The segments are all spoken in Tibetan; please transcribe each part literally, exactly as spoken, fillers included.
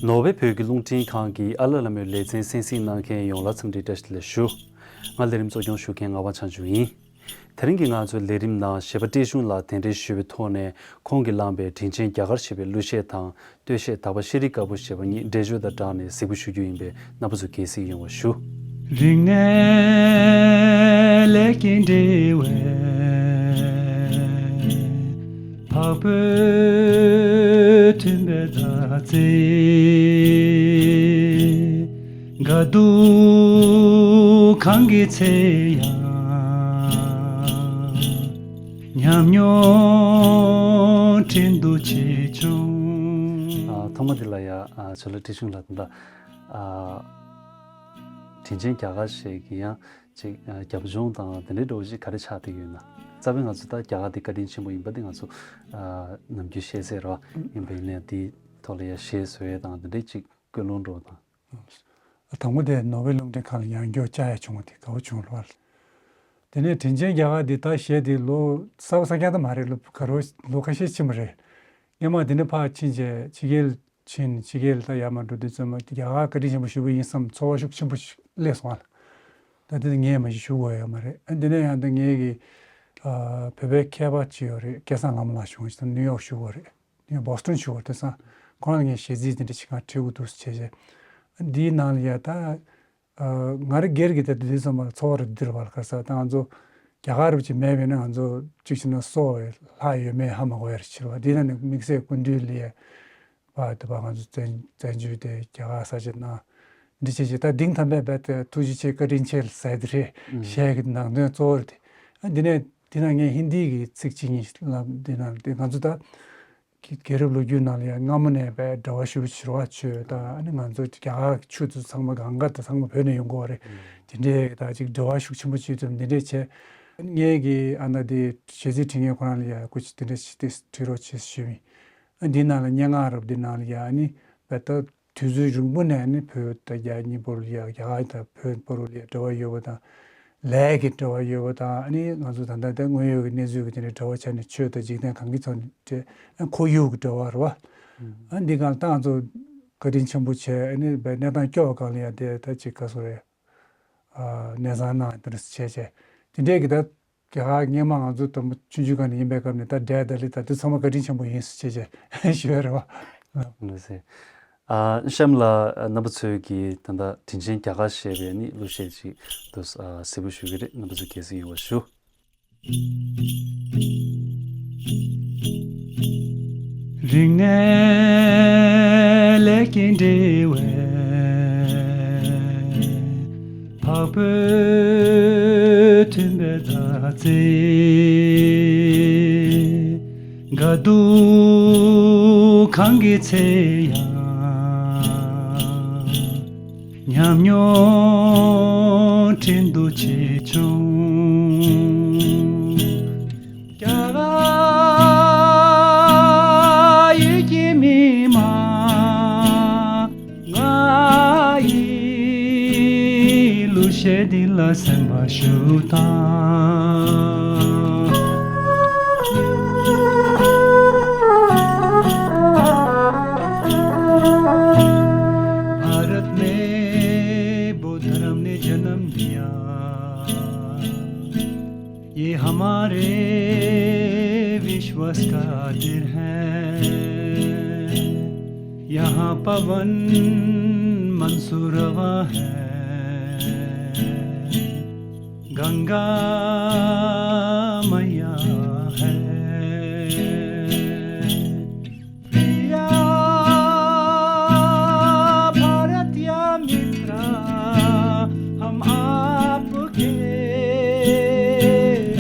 ནོར་ཝེ་བོད་ཀྱི་རླུང་འཕྲིན་ཁང་གི་ཨ་ལ་ལ་མོའི་ལེ་ཚན་གསན་གཟིགས་གནང་མཁན་ཡོངས་ལ་འཚམས་འདྲི་བཀྲ་ཤིས་བདེ་ལེགས་ཞུ། ང་ལས་རིམ་གཙོ་སྐྱོང་ཞུ་མཁན་ངག་དབང་བྱང་ཆུབ་ཡིན། དེ་རིང་གི་ང་ཚོའི་ལས་རིམ་ནང་གཞས་པ་བཀྲས་གཞུང་ལགས་གདན་འདྲེན་ཞུས་པའི་ཐོག་ནས་ཁོང་གིས་བླངས་པའི་དྲིན་ཆེན་རྒྱ་གར་ཞེས་པའི་གླུ་གཞས་དང་། སྟོད་གཞས་དག་པ་ཤེས་རིག་དཀར་པོ་ཞེས་པ་གཉིས་འགྲེལ་བརྗོད་དང་སྦྲགས་ནས་གཟིགས་འབུལ་ཞུ་རྒྱུ་ཡིན་པས་རྣམ་པ་ཚོས་དགྱེས་གཟིགས་ཡོང་བ་ཞུ། རིང་ནས་ལས་ཀྱིས་འབྲེལ་བའི་འཕགས་བོད་མཐུན་པའི་མཛའ་བརྩེ། དགའ་སྡུག་གང་གི་ཚེ་ཡང་། ཉམས་མྱོང་སྤྲིན་དུ་ཆེ་ཆུང་། ཨ། ཐོག་མ་འདི་ལ་ཡ། ཨ། ཇོ་ལགས་བཀྲས་གཞུང་ལགས་དང་། ཨ། དྲིན་ཆེན་རྒྱ་གར་ཞེས་ཀྱི་ཡང་ཅིག་ཨ། རྒྱབ་ལྗོངས་དང་དེ་འདྲའི་འགྲོ་གཞི་ག་རེ་ཆགས་བསྡད་ཡོད་ན། རྩ་བའི་ང་ཚོ་ད་རྒྱ་གར་འདི་བཀའ་དྲིན་ཆེན་པོ་ཡིན་པ་འདི་ང་ཚོ། ཨ། ནམ་རྒྱུན་ཤེས་གསལ་རེད་བ། ཡིན་པ་ཡིན་ནའི་འདིའི་ཐོག་ལ་ཡ་གཞས་བཟོ་ཡས་དང་དེ་འདྲའི་ཅིག་ཀུན་སློང་འགྲོ་དང་། དང་པོ་དེ་ནོར་ཝེ་རླུང་འཕྲིན་ཁང་ལ་ཡང་བསྐྱར་བཅར་ཡ་བྱུང་བ་དེ་དགའ་བོ་བྱུང་རེད་བ། དེ་ནས་དྲིན་ཆེན་རྒྱ་གར་འདི་ད་གཞས་འདི་ལོ་གསར་པ་གསར་རྐྱང་ད་མ་རེད། ལོ་ག་རེ་ལོ་ཁ་ཤས་ཕྱིན་པ་རེད། སྔོན་མ་དེ་ནས་ཕར་ཕྱིན་བྱས་ཕྱི་རྒྱལ་ཕྱིན། ཕྱི་རྒྱལ་ད་ཡར་མར་འགྲོ་དུས་ཙམ་པ་རྒྱ་གར་བཀའ་དྲིན་ཆེན་པོ་ཞེ་པོ་ཡིན་བསམ་ཚོར་བ་ཤུགས་ཆེན་པོ་ཞིག་སླེབས་སོང་ཨ། ད་དེ་ངས་མ་གཞི་ཞུ་དགོས་ཡོད་མ་རེད། ཨ། འདི་ནས་ཡང་ད་ངེད་ཀྱི་ཨ། བོད་པའི་མཁས་པ་ཅིག་ཡོད་རེད། སྐལ་བཟང་ལྷ་མོ་ལགས་བྱུང་ཞིག་ད་ནིའུ་ཡོག་བཞུགས་ཡོད་རེད། ངས་བོ་སི་ཊོན་བཞུགས་པ་དེ་སང་ཁོང་ལ་ངས་གཞས་ཚིག་དེ་འདྲ་ཅིག་གང་བྲིས་དགོས་འདུག་ཟེར་བྱས་བྱས། འདིའི་ནང་ལ་ཡ་ད། ཨ། ང་རང་སྒེར་གྱི་ད་དེ་དུས་ཙམ་པ་ཚོར་བ་རེ་འདི་རེད་བ། ག་ས་ད་ང་ཚོ་རྒྱ་གར་རུ་ཅིག་མེད་པས་ན་ང་ཚོ་གཅིག་བྱས་ན་སྲོག་ལྷག་ཡོད་མེད་ཧ་མ་གོ་ཡ་རེ་ཕྱིར་བ། འདི་ན་ནི་དམིགས་བསལ་སྐུ་མདུན་ལ་ཡ་བ་དེ་བ་ང་ཚོ་བཙན་བཙན་བྱོལ་དེ་རྒྱ་གར་ས་ཆ་ནང་འདི་བྱས་བྱས་ད་གདིང་ཐམ་པས་རྦད་དེ་ཐུགས་རྗེ་ཆེ་བཀའ་དྲིན་ཆེ་ལ་ཟེར་དེ་རེད། གཞས་ཀྱི་ནང་དོན་གཙོ་བོ་རེད་དེ། ཨ། འདི་ནས་འདི་ན་ངས་ཧིན་དི་གི་ཚིག་གཅིག་གཉིས་ལབ། འདི་ན་འདི་ང་ཚོ་ད། རྒྱལ་རབས་ལོ་རྒྱུས་ནང་ལ་ཡང་སྔ་མོ་ནས་བས་འབྲེལ་བ་ཞུ་ཕྱིར་བ་ཆོས་དང་། ཨ་ནི་ང་ཚོ་རྒྱ་གར་ཆོས་དེ་ཚོ་ཚང་མ་གང་ག་དང་ཚང་མ་བོད་ནས་ཡོང་གི་ཡོད་རེད། དེ་འདྲའི་ད་ཅིག་འབྲེལ་བ་ཤུགས་ཆེན་པོ་བྱེད་ཐུབ། འདི་འདྲས་བྱས། ངས་ཀྱི་ཨ་ན་དེ་གཞས་ཚིག་བྲིས་མཁན་ཁོ་རང་ལ་ཡང་སྐུ་མཁྱེན་དེ་འདྲས་ཞིག་དེ་བྲིས་རོགས་བྱེད་ཞུས་ཡིན། ཨ། འདི་ནང་ལ་སྙན་ངག་རབ་འདི་ནང་ལ་ཡང་ཨ་ནི་བས་ད། དུས་ཚོད་རིང་པོ་ནས་ནི་བོད་དང་རྒྱ་གཉིས་བར་ལ་ཡ། རྒྱ་གར་དང་བོད་བར་ལ་ཡ་འབྲེལ་བ་ཡོད་པ་དང་། ལས་ཀྱི་འབྲེལ་བ་ཡོད་པ་དང་། ཨ་ནི་ང་ཚོ་ད་ལྟ་དེ་དངོས་ཡོད་ཀྱི་གནས་ཚུལ་གྱི་དེ་འདྲའི་འབྲེལ་བ་ཆགས་ནས་ཆོས་དང་འཇིག་རྟེན་གང་གི་ཐོག་ནས་འབྲེལ། ཨ། ཁོར་ཡུག་གི་འབྲེལ་བ་རེད་བ། ཨ། འདི་གང་ལྟར་ང་ཚོ་བཀའ་དྲིན་ཆེན་པོ་བྱས། ཨ་ནི་བའི་གནས་སྟངས་སྐྱོ་བ་གང་ལ་ཡ་དེ་ད་ཅིག་ག་སོ་རེད། ཨ། གནས་ཚང་ནང་དེ་འདྲ་བྱས་བྱས་དེ་འདྲས་ཀྱི་ད། རྒྱ་གར་སྔོན་མ་ང་ཚོ་དང་པོ་ཆུང་ཆུང་སྒང་ནས་ཡིན་པའི་སྐབས་ནས་ད་འབྲས་ད་ལི་ད་དུ་ཚང་མ་བཀའ་དྲིན་ཆེན་པོ་ཡིན་ཟེར་བྱས་བྱས་ཞུ་ཡ་རེད་བ། ལགས་སེ། ཨ། གཤམ་ལ་རྣམ་པ་ཚོས་ཀྱིས་ད་ལྟ་དྲིན་ཆེན་རྒྱ་གར་ཞེས་པའི་ནི་གླུ་གཞས་ཅིག་ཏུ་གཟིགས་འབུལ་ཞུ་གི་རེད། རྣམ་པ་ཚོས་དགྱེས་གཟིགས་ཡོང་བ་ཞུ། རིང་ནས་ལས་ཀྱིས་འབྲེལ་བའི་འཕགས་བོད་མཐུན་པའི་མཛའ་བརྩེ། དགའ་སྡུག་གང་གི་ཚེ་ཡང་། ཉམས་མྱོང་སྤྲིན་དུ་ཆེ་ཆུང་། རྒྱ་གར་ཡུལ་གྱི་མི་མང་། ང་ཡི་གླུ་གཞས་འདི་ལ་གསན་པར་ཞུ་དང་། भारत में बौद्ध धर्म ने जन्म लिया। ये हमारे विश्वास का दिल है। यहाँ पवन मंसूर रवा है। गंगा मैया है। प्रिया भारतीय मित्र, हम आपके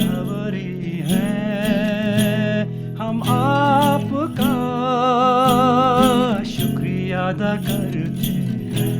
आभारी हैं। हम आपका शुक्रिया अदा करते हैं।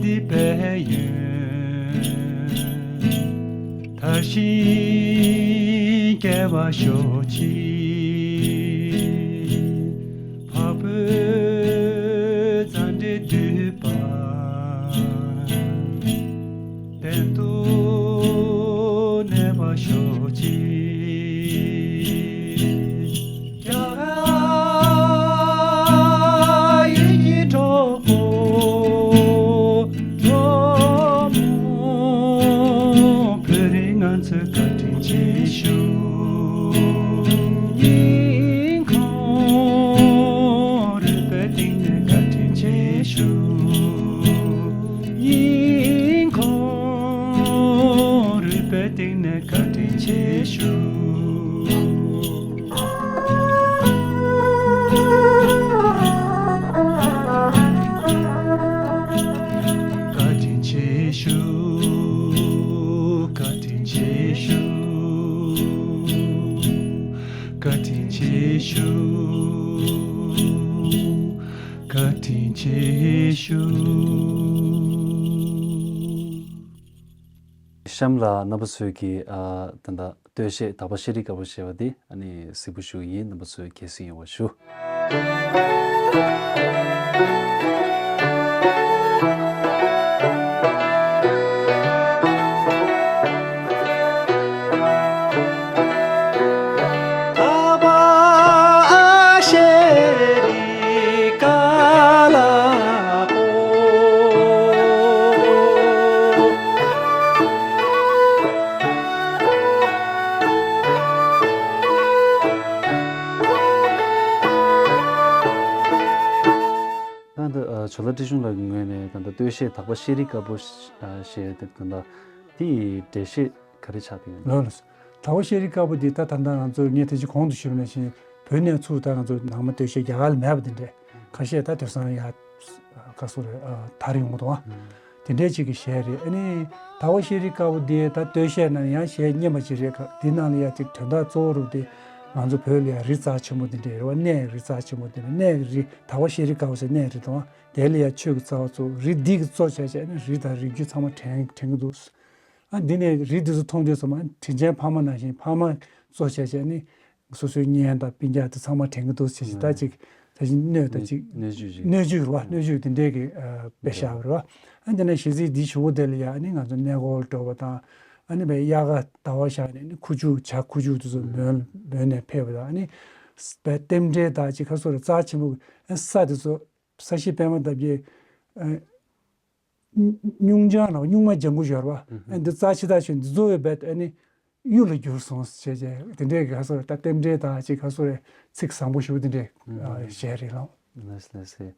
འདི་པའི་ཡོན། དར་ཞིང་རྒྱས་པར་ཤོག་ཅིག་འཕགས་བོད་མཛའ་འབྲེལ་འདུས་པ། གཏན་དུ་གནས་པར་ཤོག་ཅིག་རྒྱ་གར་ཡུལ་གྱི་གྲོགས་པོ་གྲོགས་མོ། བོད་རིགས་ང་ཚོས་བཀའ་དྲིན་ཆེ་ཞུ། སྙིང་ཁོང་རུས་པའི་གཏིང་ནས་བཀའ་དྲིན་ཆེ་ཞུ། སྙིང་ཁོང་རུས་པའི་གཏིང་ནས་བཀའ་དྲིན་ཆེ་ཞུ། བཀའ་དྲིན་ཆེ་ཞུ། བཀའ་དྲིན་ཆེ་ཞུ། བཀའ་དྲིན་ཆེ་ཞུ། བཀའ་དྲིན་ཆེ་ཞུ། གཤམ་ལ་རྣམ་པ་ཚོས་ཀྱིས་ཨ་ད་ལྟ་སྟོད་གཞས་དག་པ་ཤེས་རིག་དཀར་པོ་ཞེས་པ་འདི་ཨ་ནི་གཟིགས་འབུལ་ཞུ་གི་ཡིན། རྣམ་པ་ཚོས་གལ་སྲིད་ཡོང་བ་ཞུ། ད་ལྟ་ཨ་ཇོ་ལགས་བཀྲ་ཤིས་ལགས་ཀྱི་ངོས་ནས་ད་ལྟ་སྟོད་གཞས་དག་པ་ཤེས་རིག་དཀར་པོ་ཞེས་དེ་ད་ལྟ་དེ་ཡི་འགྲེལ་བཤད་ག་རེ་ཆགས་བསྡད་ཡོད། ལགས་ལགས་སོ། དག་པ་ཤེས་རིག་དཀར་པོ་འདི་ད་ད་ལྟ་ང་ཚོ་ངས་དེ་ཅིག་གོང་དུ་ཞུས་པ་ནང་བཞིན་བོད་ནས་ཚུར་ད་ང་ཚོ་ནང་མ་སྟོད་གཞས་རྒྱ་གར་ལ་མེད་པ་དེ་འདྲས་ཁ་ཤས་ད་དེང་སང་ཡ་ག་སོ་རེད་ཨ་དར་ཡོང་གི་འདུག་ཨ། དེ་འདྲས་ཅིག་གི་གཞས་རེད། ཨ་ནི་དག་པ་ཤེས་རིག་དཀར་པོ་འདི་ད་སྟོད་གཞས་ནང་ཡང་གཞས་སྙན་པ་ཅིག་རེད། ག་འདི་ནང་ལ་ཡ་ཅིག་དོན་དག་གཙོ་བོ་རུ་དེ་ང་ཚོ་བོད་ལ་ཡ་རི་རྩ་ཆེན་པོ་འདི་འདྲས་རེད་བ། གནས་རི་རྩ་ཆེན་པོ་འདི་འདྲས་གནས་རི་དག་པ་ཤེས་རིག་དཀར་པོ་ཟེར་གནས་རི་དང་དེ་ལ་ཡ་ཆོས་ཀྱི་རྩ་བ་གཙོ་བོ་རི་འདི་གི་གཙོ་བྱས་བྱས་ནས་རི་དང་རི་རྒྱུད་ཚང་མ་དྲན་དྲན་གི་འདུག་ཨ་འདི་ནས་རི་འདི་ཚོ་མཐོང་དུས་ཙམ་ཨ་དྲིན་ཅན་ཕ་མ་ནང་བཞིན་ཕ་མ་གཙོ་བྱས་བྱས་ནི་སོ་སོའི་གཉེན་དང་སྤུན་ཀྱག་དེ་ཚང་མ་དྲན་གི་འདུག་ཟེར་ཞིག་ད་ཅིག་ད་ཅིག་སྣོད་ད་ཅིག་སྣོད་བཅུད་ཅིག་སྣོད་བཅུད་རེད་བ། སྣོད་བཅུད་དེ་འདྲས་ཀྱི་དཔེ་བཞག་པ་རེད་བ། ཨ་འདི་ནས་གཞས་ཚིག་འདི་ཞུ་བོ་དེ་ལ་ཡ་ཨ་ནི་ང་ཚོ་གནས་སྐོར་འགྲོ་བ་དང་ཨ་ནི་བའི་དབྱར་ཁ་ཟླ་བ་ཤར་ནས་ནི་ཁུ་བྱུག་བྱ་ཁུ་བྱུག་དེ་ཚོ་མོན་མོན་ནས་ཕེབས་པ་དང་ཨ་ནི་བའི་རྟེན་འབྲེལ་དང་ཅིག་ཁ་སོ་རེ་རྩ་ཆེན་པོ་ཨ་ས་དེ་ཚོ་ས་གཞི་པད་མ་འདབ་རྒྱས། སྙུང་ལྗང་ལ་སྙུང་མ་ལྗང་གུ་ཡོད་རེད་བ། ཨ་འདི་རྩ་ཆེ་ཐག་ཆོད་འདི་གཙོ་བོའི་རྦད་ཨ་ནི་གཡུ་ལ་གྱུར་སོང་ཞེས་བྱས་དེ་འདྲའི་ག་སོ་རེ་ད་རྟེན་འབྲེལ་དང་ཅིག་ག་སོ་རེ་ཚིག་བཟང་པོ་ཞུ་དེ་འདྲའི་གཞས་རེད་ལགས། ལགས་ལགས།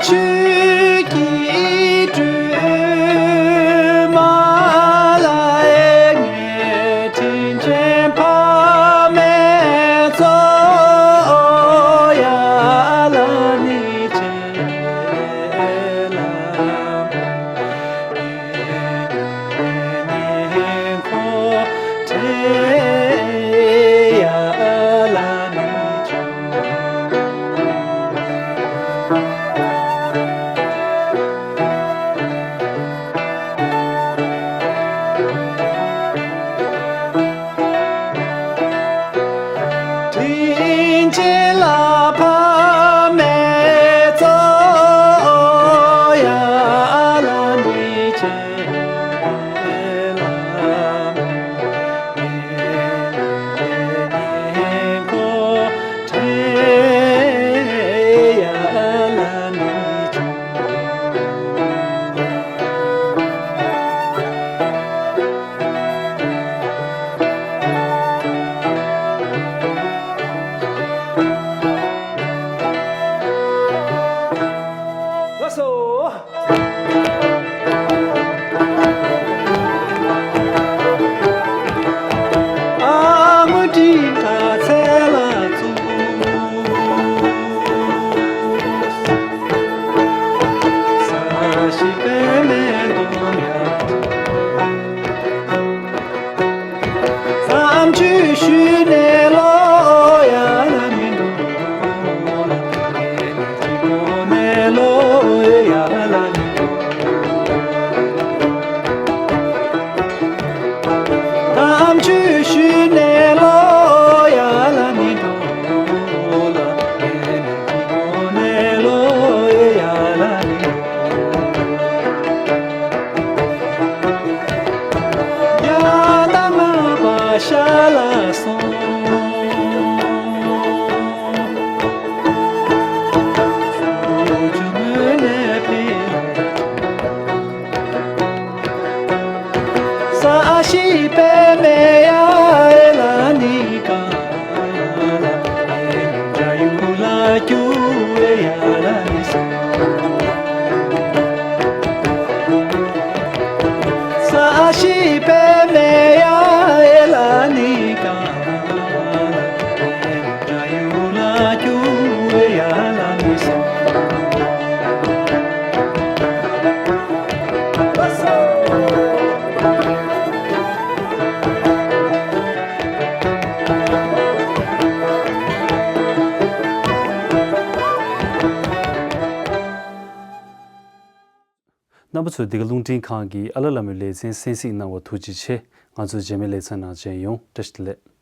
ཆོས་ཀྱི་སྒྲོན་མ་ལ་ངས་དྲིན་ཆེན་ཕ་མའི་ཚོགས་ཡ་ལ་ནི་ཆེ་ལ། དྲིན་ཆེན་ལ་ཕ་མའི་ཚོགས་ཡ་ལ་ནི་ཆེ་ལ། ཉིན་གུང་ཁྲེལ་ཡ་ལ་ནི་ཆུང་། ལགས་སོ། ཨ་མོ་དྲིན་དྲག་ཚལ་ལ་བཙུགས། ས་གཞི་པདྨས་བསྡམས་ཡ། མཚམས་གཅོད་ཞུས་ནས་ལོག་ཡ་ལ་ནི་འགྲོ་ལ། ནས་ལོག་ཡ་ལ་ནི་འགྲོ། མཚམས་གཅོད་ཞུས་ནས་ལོག་ཡ་ལ་ནི་འགྲོ་ལ། ནས་ལོག་ཡ་ལ་ནི་འགྲོ། ཡ་ད་ང་བ་ཤ་ལ་སོང་། སུ་ཇུ་མོ་ནས་ཕེ། ས་གཞི་པདྨས་ཡ་ཨེ་ལ་ནི་གང་ལ། ཨེ་ལ་འཇའ་ཡུལ་ལ་རྒྱུ་ཨེ་ཡ་ལ་ནི་སོ། ས་གཞི་པདྨས་ཡ་ཨེ་ལ་ནི་གང་ལ། འཇའ་ཡུལ་ལ་རྒྱུ་ཨེ་ཡ་ལ་ནི་སོ། རྣམ་པ་ཚོས་འདི་ག་རླུང་འཕྲིན་ཁང་གི་ཨ་ལ་ལ་མོའི་ལེ་ཚན་གསན་གཟིགས་གནང་བར་ཐུགས་རྗེ་ཆེ། ང་ཚོའི་རྗེས་མའི་ལེ་ཚན་ནང་མཇལ་ཡོང་། བཀྲ་ཤིས་བདེ་ལེགས།